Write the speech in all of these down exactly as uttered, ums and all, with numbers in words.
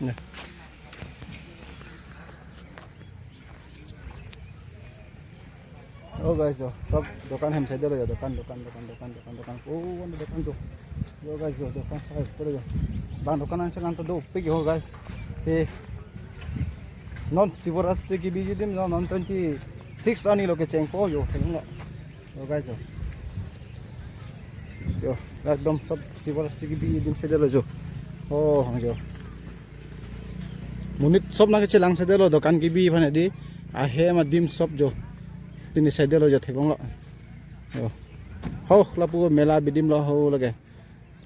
Ne. Oh guys, jo, sob dokan hem saidelo jo, dokan, dokan, dokan, dokan, dokan, dokan. Oh, one dokan jo. Jo guys, jo, dokan saidelo jo. Bang dokan angchang an to dopik jo guys. Si non Sivorastri kebiji adim jo, non twenty six arni lo kechengpo jo, theklonglo. Jo guys, jo. Jo, ekdom sob Sivorastri kebiji adim saidelo jo. Oh, jo. Monit sob nangkechelang saidelo dokan kebi aphan hedi. Ahem adim sob jo. Pini saidelo jo, theklonglo. Jo. Ho, lapu mela bidim lo ho lake.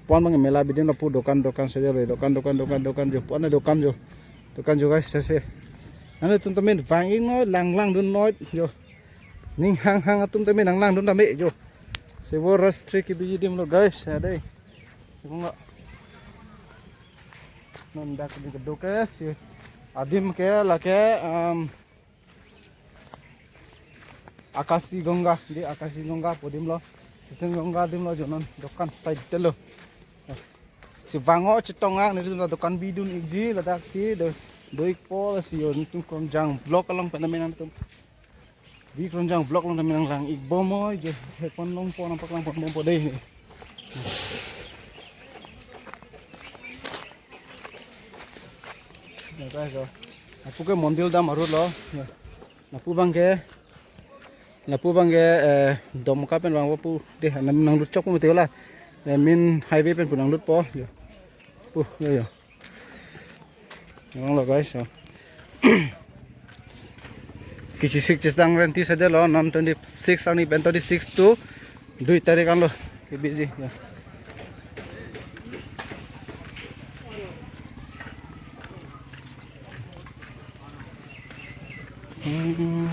Pon bang mela bidim lapu dokan, dokan saidelo, dokan, dokan, dokan, dokan jo. Pon dokan jo. Dokan jo guys, sese. Nanglitum tame vang-iknon, lang langdunnon jo. Ning hanghang atum tame nanglangdun tame jo. Sivorastri kebiji adim lo guys, ya dei. Theklonglo. Non dak di keduk ke si adim ke lake, em, Akashi Ganga, di Akashi Ganga pu adim lo. Sising Ganga adim lo jo, non dokan saidelo. Si vang-o chetong-ang, nelitum dokan bidun-ikji, ladak si do, do-ikpo, si jo nelitum Kronjang vlog along pen nangtum. Di Kronjang vlog along nanglang-ikbom oi, je, hepon longpo, nangpaklang ponbompo dei ne. Ya guys, jo. Lapu ke mondir dam arut lo. Ya. Lapu bang ke, lapu bang ke, eh, Domka pen vangpo pu dei, nang, nanglut chok mati la. Eh, main highway pen pu nanglutpo. Jo. Pu, jo, jo. Theklonglo guys, jo. Kechesik chesang renti saidelo, non twenty six arni pen twenty six to dui tarik anlo kebiji, ya. Hmm.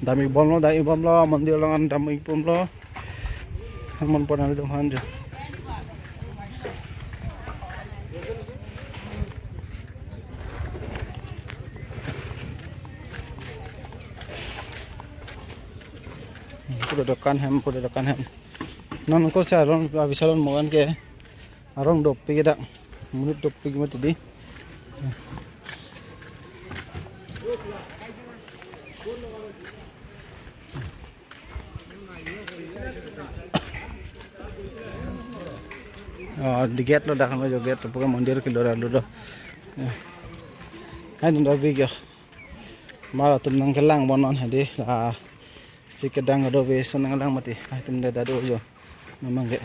Dam-ikbomlo, dam-ikbomlo, mondir along an dam-ikbomlo. Hemon pon nangtum han jo. Pura dokan hem, pura dokan hem. Non ko sa ron, abi salon mogan ke. Arong dopik dak. Monit dopik mati di. Oh, di gate lo dak, lo jo gate lo, pura mondir ke lo dak lo do. Eh. Hai dun do big ya. Mar atum nangkelang bon non hedi. Ah, si kedang do ve so nanglang mati. Hai atum da da do jo. Memang ke.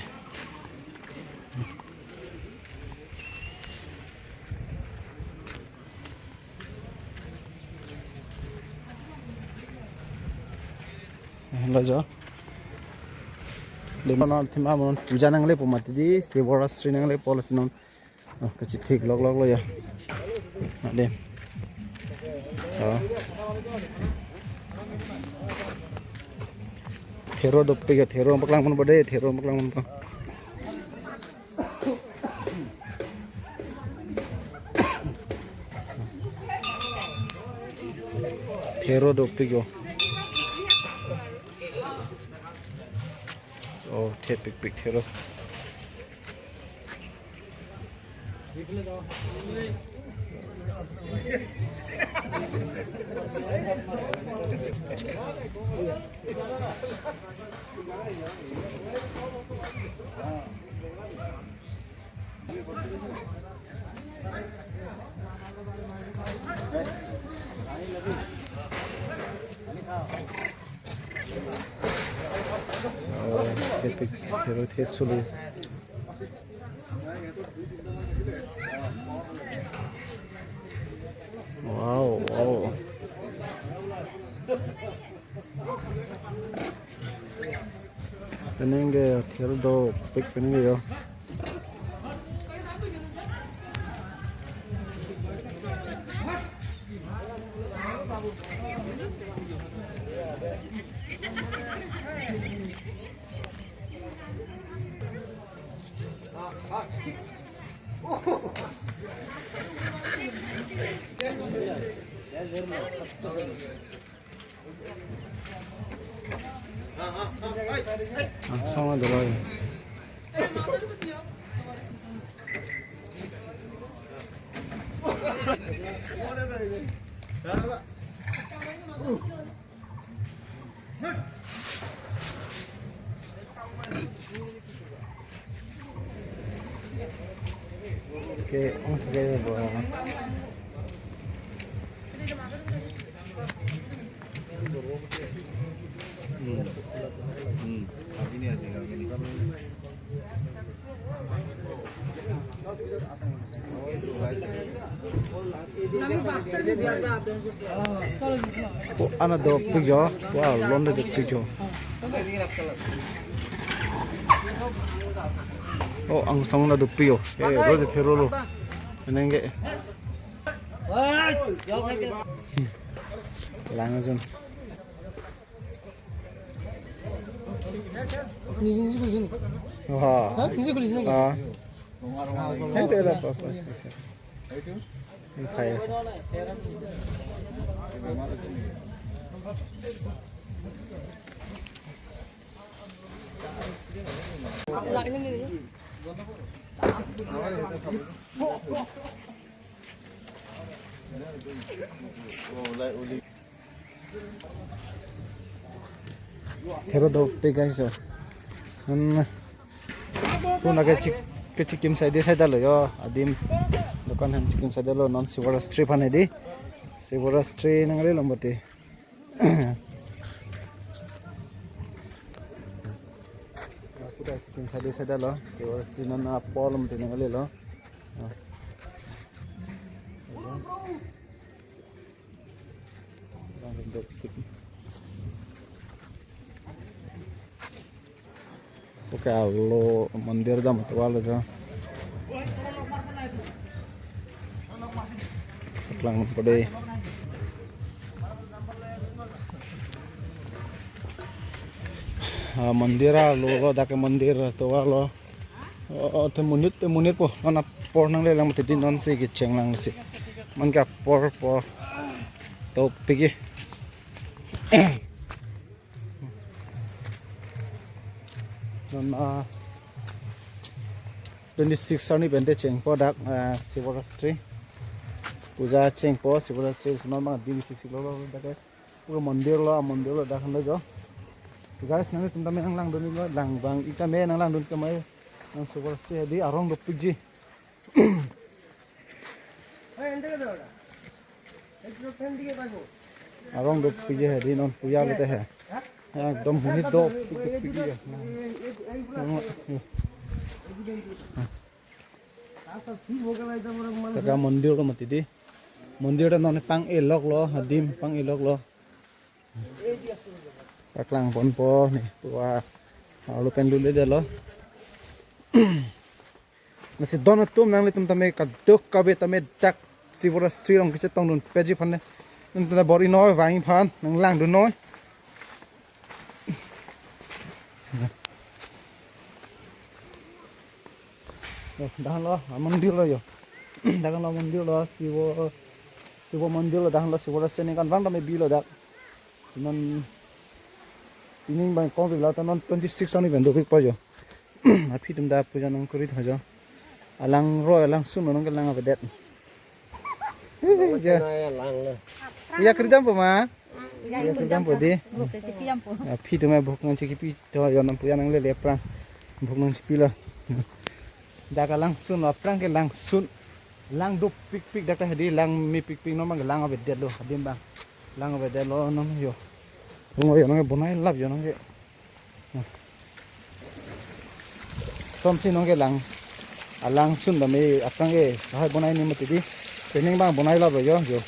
Eh, lo jo. Di ma non thima ma non puja nanglepo mati di, Sivorastri nanglepo lasi non. Oh, kachethik lok lok lo ya. Adim. Oh. Thero dopik ya, thero paklang ponpo dei, thero paklang ponpo. Thero dopik yo. Oh, thepikpik thero. Oh, thepik thero, the sulu. Wow, wow. Penang ke thero dopik penang ke yo. Angsong adoloi. Oke, oke, bo. Hmm. Hmm. Oh, ana dopik jo. Wow, londe dopik jo. Oh, angsong na dopik jo. Eh, rode thero lo. Nengke. Lang ajon. নিজে নিজে খুলিছে নেকি? হা? হা? নিজে খুলিছে নেকি? হা। এই তো এলা পা-, পা-, পা-, এই খাই আছে। Thero dopik guys, oh. Hmm. Puna ke chik, ke chikim side side lo jo, adim. Dukan han chikim side lo, non Sivarastri aphan hedi. Sivarastri nangle lo mati. Puna chikim side side lo, Sivarastri non apor lo mati nangle lo. Oke, alo mandir dam tual aja. Lang pade. Ah, mandir alo lo, dak ke mandir tual lo. Oh, oh, te monit, te monit po. Non apor nanglelang mati di non si kecheng lang si. Man ke apor po. Dopik ke. Non, ah, twenty-six arni pen te chengpo dak, ah, Sivarastri. Puja chengpo, Sivarastri si non ma ding si si lo lo dak ke. Pura mandir lo, mandir lo dak han lo jo. So guys, nangtum tame nanglangdun lo, lang bang ik tame nanglangdun tame. Non Sivarastri hedi arong dopikji. Arong dopikji hedi non puja lote he. Ekdom monit dopik dopikji. Dak ke mandir lo mati di. Mandir ta non pang-elok lo, adim pang-elok lo. Paklang ponpo ne, pura alo pen lule det lo. Lasi don atum nanglitum tame kadokave tame dak Sivarastri along kechetongdun peji aphan ne. Nangtum ta bor-i noi vang aphan nanglangdun noi. Oh, dak lo, ah, mandir lo jo. Dak lo mandir lo, Siva, Siva mandir lo, dak lo Sivarastri ningkan vang tame bi lo dak. Si non pining bang kong vik la ta non twenty-six arni pen dopik po jo. Aphi atum ta puja nangkuri tha jo. Alang roi, alangsun nangkelang avedet. Eh, ja. Puja kridam po ma? Puja kridam po di. Bhok nangchipi dampo. Aphi atum bhok nangchipi tha jo, non puja nanglele aphrang. Bhok nangchipi lo. Dak alangsun lo, aphrang ke langsun. Lang dopikpik dak ta hedi, lang mepikpik non bang lang avedet lo, adim bang. Lang avedet lo non jo. Rung jo nangke bonai lap jo nangke. Sonsi nangke lang. Alangsun tame aphrang ke lahai bonai ni mati di. Pening bang bonai lap lo jo, jo.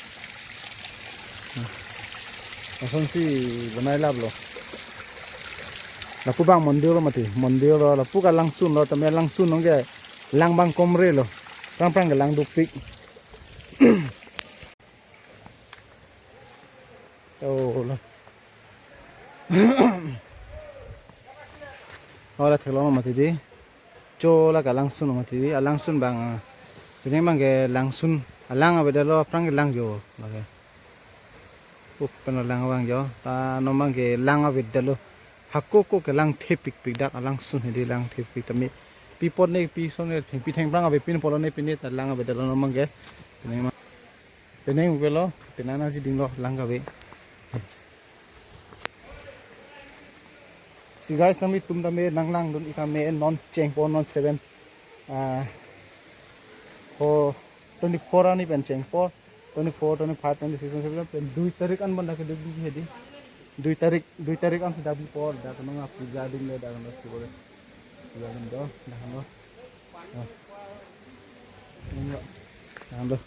Sonsi bonai lap lo. Lapu bang mandir lo mati, mandir lo, lapu ke langsun lo, tame langsun nangke lang bang komre lo. Aphrang aphrang ke lang dopik. Oh, la. Oh, la theklong mati di. Cho la ke langsun mati, alangsun abang, ah, pining abang ke langsun, alang avedetlo aphrang ke lang jo lake. Up pen lang abang jo, ta non abang ke lang avedetlo. Hako ko ke lang thepikpik dak alangsun hedi lang thepik tame. Pi apot ne pi ason ne thengpi thengphrang ave pin pulo ne pine ta lang avedetlo non abang ke. Pining abang. Pining avelo, pining nangji dinglo lang kave. Si guys, nanglitum tame nanglangdun ik tame non chengpo non seven. Ah, ho twenty-four arni pen chengpo. Twenty-four, twenty-five, twenty-six, twenty-seven pen dui tarik an banda ke duk duk hedi. Dui tarik, dui tarik an si dak bipo, dak nang puja ding le, dak nang sibole. Puja ding do, dak nang do. Oh. Nang do. Nang do.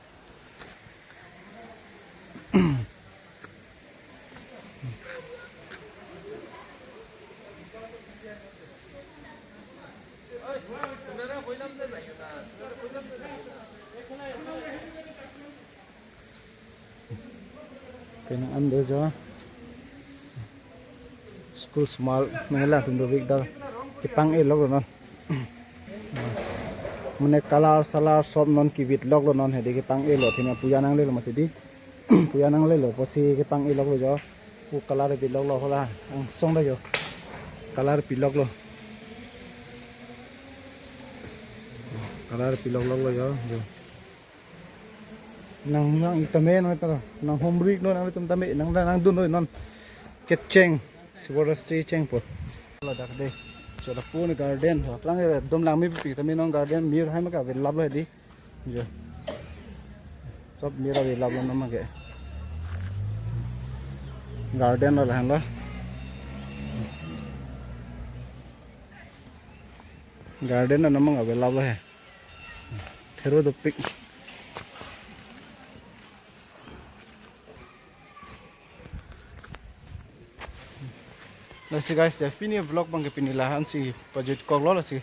Penang an do jo. School small nangla tum dovik dak kepang-e loklo non. Mane color salar sop non kevit loklo non hedi kepang-e lo thina puja nanglelo mati di. Puja nanglelo pusi kepang-e loklo jo. Pu color pi loklo hola angsong do jo. Color pi loklo. Color pi lok loklo jo. Jo. Nang nang ik tame non ta. Nang homrik non nangtum tame nang nangdun noi non. Kecheng. Sibor si chengpo. Ladak de. Cho lapu ne garden. Aphrang dom langme pi tame non garden mir hai ma ke avelap lo hedi. Jo. Sop mir avelap lo non abang ke. Garden lo lahenlo. Garden lo non abang avelap lo he. Thero dopik. Lasi guys, ya pini vlog abang ke pini la-an si pajutkoklo lasi.